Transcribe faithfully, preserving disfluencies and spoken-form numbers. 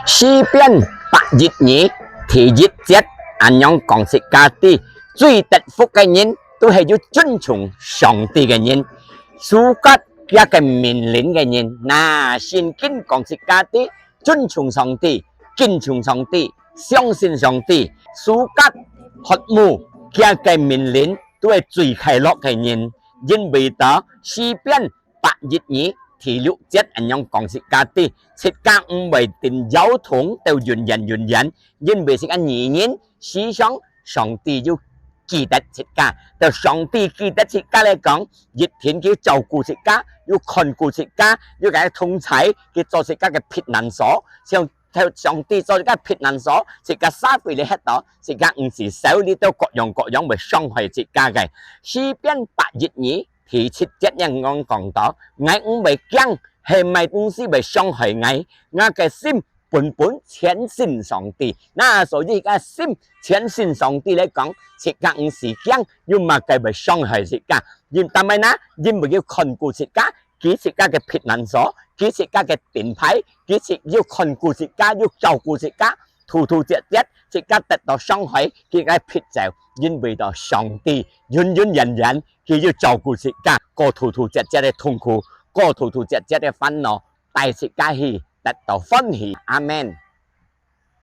詩篇百一二第一節恁樣講自家知，最得福个人，都係有尊重上帝个人。守節佢个命令个人，那聖經講自家知，尊重上帝，敬重上帝，相信上帝，守節渴慕佢个命令，都係最快樂个人。因為到詩篇百一二第六節恁樣講自家知，自家毋會定搖動到永遠永遠，因為自家義人時常上帝有記得自家，到上帝記得自家來講，一定佢照顧自家，有看顧自家，有个同在，佢做自家个避難所，像上帝做自家避難所，自家社會裡歇到，自家毋使愁慮到各樣各樣會傷害自家个。詩篇百一二第七節恁樣講到：「𠊎毋會驚，係麼東西會傷害𠊎？𠊎个心本本全信上帝。」那所以个心全信上帝來講，自家毋使驚，有麼个會傷害自家。因，但係呢，因為佢看顧自家，佢自家个避難所，佢自家个盾牌，佢自，有看顧自家，有照顧自家，突突折折，自家得到傷害，佢个必走，因為到上帝永永遠遠，佢有照顧自家，過突突折折个痛苦，過突突折折个煩惱，帶自家去得到歡喜。阿們。